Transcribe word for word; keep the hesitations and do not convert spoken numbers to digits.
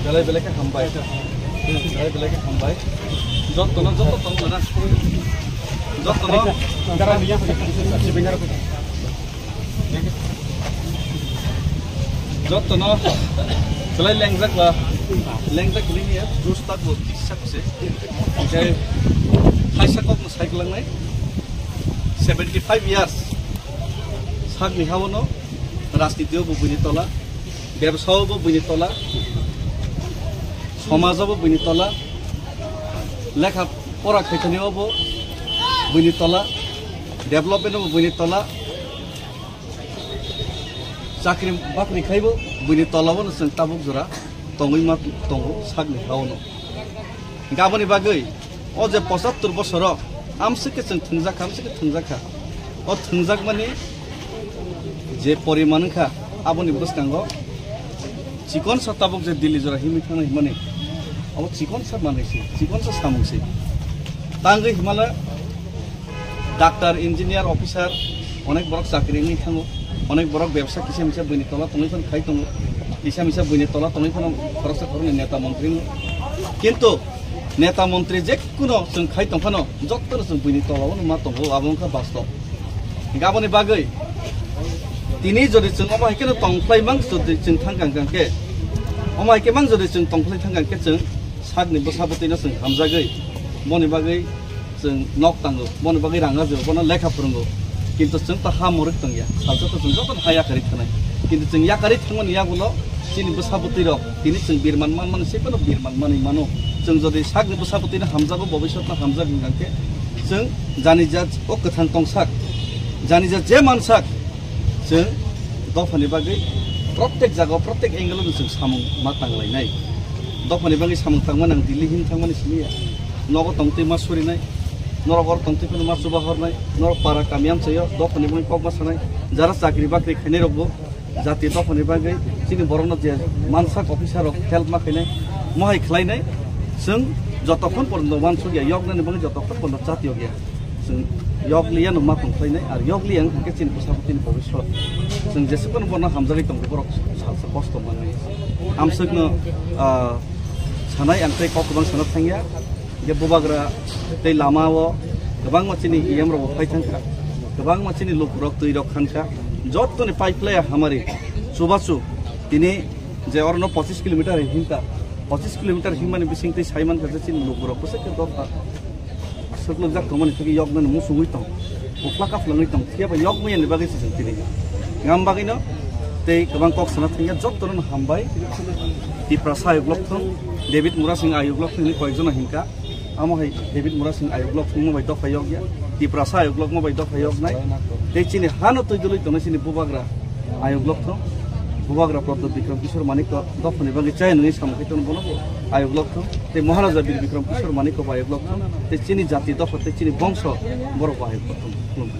Belai belai khe hambai. Belai belai khe hambai. Jottono, jotto tongmana. Jottono. Jottono. Belai lengjak ba. Lengjak bini ya. Jus tak bo, tisa kose. Oke. Hai sakok no cycle nai. Seventy five years. Sakni hawono. Rajniti o bo buini tola. Bebsa o bo buini tola. Somaj o bo buini tola. Lekha pora khaithani o bo buini tola. Development o bo buini tola. Chakri bakri khaibo buini tola o no chwng tabuk jora tongwi ma tongo sakni hawono. Gaboni bagwi o je pochattor bosoro amswk khe chwng thwngjakha, amswk khe thwngjakha. O thwngjakmani je poriman wngkha, aboni bwskango chikonsa tabuk je Delhi jora himwi thangna himani, abo chikonsa manwi se, chikonsa samung se. Tangwi himala doctor, engineer, officer, onek borok chakri wngwi thango, onek borok bebsa kisa misa buini tola tongwi phano khai tongo, kisa misa buini tola tongwi phano khoroksa khoroknwi neta montri wngo. Kintu neta montri je kuno chwng khai tong phano, jottono chwng buini tola o ma tongo, abo wngkha bastob. Gaboni bagwi tini jodi chwng omo hai kheno tong phlai mang jodi chwng thang kang kang khe, omo hai khe mang jodi chwng tong phlai thang kang khe chwng sakni bwsa bwtwino chwng hamjagwi, boni bagwi chwng nok tango, boni bagwi rang arjio, bono lekha phwrwngo. Kintu chwng ta ha mwrwk tongya, salsa to chwng joto ha yakarwi thanai. Kintu chwng yakarwi thangmani yagulo chini bwsa bwtwi rok tini chwng birman man mani se phano birman manwi mano. Chwng jodi sakni bwsa bwtwino hamjago, bobiswtno hamjak hwnkha khe chwng jani ja o kwthang tongsak, jani ja je mansak, chwng dophani bagwi protek jaga, protek angle-o chwng samung ma tanglainai. Dophani bagwi samung tangmani ang Delhi hin thangmani simi ya. Nogo tongtwi ma surinai, norok oro tongtwi phano ma chuba hornai, norok para kami amchaio dophani bagwi kok ma sanai, jara chakri bakri khainai rokbo jati dophani bagwi chini borokno je mansak officer rok help ma khainai, mohai khlainai, chwng jotokhon porjonto uansukya, yoknani bagwi jotokhon porjonto chat yokya. Chwng yokliya no ma tong khlainai, ar yokliya wngkha khe chini bwsa bwtwini bobiswt. Chwng jesukno bono hamjagwi tongo, borok salsa kosto manwi. Amswkno, ah, sanai ang tei kok kwbang sana thangya. Je bubagra tei lama o kwbangma chini E M rok bo phai thangkha, kwbangma chini lukurok twi rok khankha, jottoni pipe laya hamari chubachu tini je orono pochis kilometer hinta, pochis kilometer himani bising tei sai mankha je chini lukurok bwswk khe dopha swklwkjak tongmani thagwi yoknani muchungwi tong, ukhla kaphwlangwi tong, phiya ba yokmani bagwi se chwng tini. Ngam bagwino tei kwbang kok sana thangya, jottono hambai. Tiprasa ayuk lok thung, David Murasing ayuk lok thung hinwi koyekjono hinkha. Amo hai David Murasing ayuk lok thung mo bai dopha yokya. Tiprasa ayuk lok mo bai dopha yoknai. Tei chini hano twi dului tongnai chini bubagra ayuk lok thung. Bubagra Pradyot Bikram Kishore Manik to dophani bagwi chaya nungwi samung khai tono bono bo ayuk lok thung. Tei Maharaja Bir Bikram Kishore Manik to ayuk lok thung. Tei chini jati dopha tei chini bongso borok bo ayuk lok thung. Khulumkha.